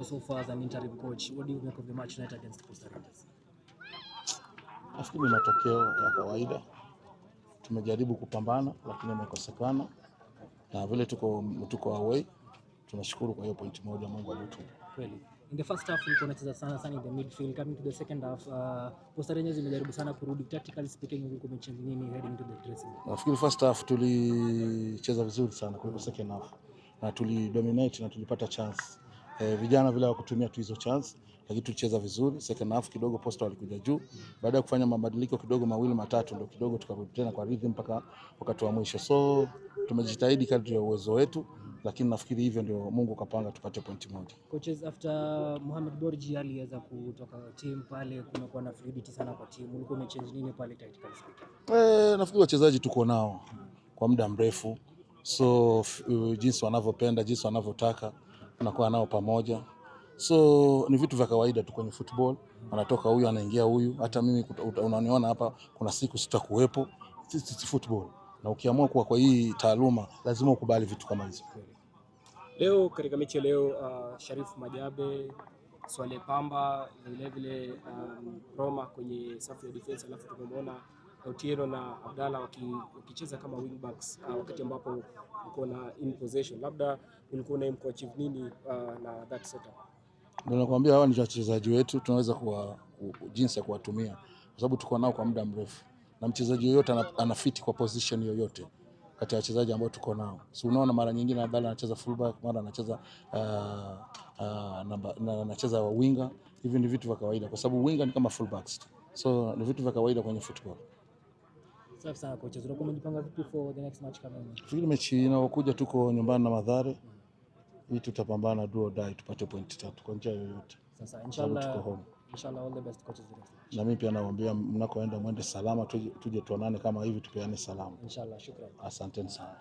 So far as an interim coach, what do you make of the match tonight against Posta Rangers? Nafikiri ni matokeo ya kawaida. Tumejaribu kupambana lakini imekosekana, na vile tuko away, tunashukuru kwa hiyo point moja Mungu alitupa. Kweli. In the first half ulikuwa unacheza sana sana in the midfield. Coming to the second half, Posta Rangers imejaribu sana kurudi. Tactically speaking, ulikuwa umechange nini heading to the dressing room? Nafikiri first half tulicheza vizuri sana kuliko second half na tulidominate na tulipata chance. Vijana vile hawakutumia tu hizo chance, lakini tulicheza vizuri. Second half kidogo Posta walikuja juu, baada ya kufanya mabadiliko kidogo mawili matatu, ndio kidogo tukarudi tena kwa rhythm mpaka wakati wa mwisho. So tumejitahidi kadri ya uwezo wetu, lakini nafikiri hivyo ndio Mungu kapanga tupate pointi moja. Coaches, after Mohamed Borji aliweza kutoka team pale, kumekuwa na fluidity sana kwa team. Ulikuwa umechange nini pale, tactically speaking? Nafikiri wachezaji tuko nao kwa muda mrefu, so jinsi wanavyopenda, jinsi wanavyotaka tunakuwa nao pamoja, so ni vitu vya kawaida tu kwenye football, anatoka huyu anaingia huyu. Hata mimi unaniona hapa, kuna siku sitakuwepo. Sisi football, na ukiamua kuwa kwa hii taaluma lazima ukubali vitu kama hizo. Leo katika mechi ya leo, Sharif Majabe, Swale Pamba, vile vile Roma kwenye safu ya defense, alafu tumemwona Otieno na Abdalla wakicheza kama wing backs, wakati ambapo uko na in possession, labda ulikuwa una aim kuachieve nini na that setup? Ndio nakwambia hawa ni wachezaji wetu, tunaweza jinsi ya kuwatumia kwa sababu tuko nao kwa muda mrefu, na mchezaji yoyote anafiti kwa position yoyote kati ya wachezaji ambao tuko nao. So unaona mara nyingine Abdalla anacheza fullback, mara anacheza anacheza winger. Hivi ni vitu vya kawaida kwa sababu winger ni kama fullbacks, so ni vitu vya kawaida kwenye football. Safi sana, coaches. Ulikuwa umejipanga vipi for the next match coming? Fikiri mechi inayokuja tuko nyumbani na Mathare. Hii tutapambana do or die tupate pointi tatu kwa njia yoyote. Sasa Sababu tuko inshallah, home. Inshallah, all the best, coaches, the next match. Na mimi pia nawaambia mnakoenda mwende salama, tuje tuonane kama hivi tupeane salamu. Inshallah, shukran. Asanteni sana.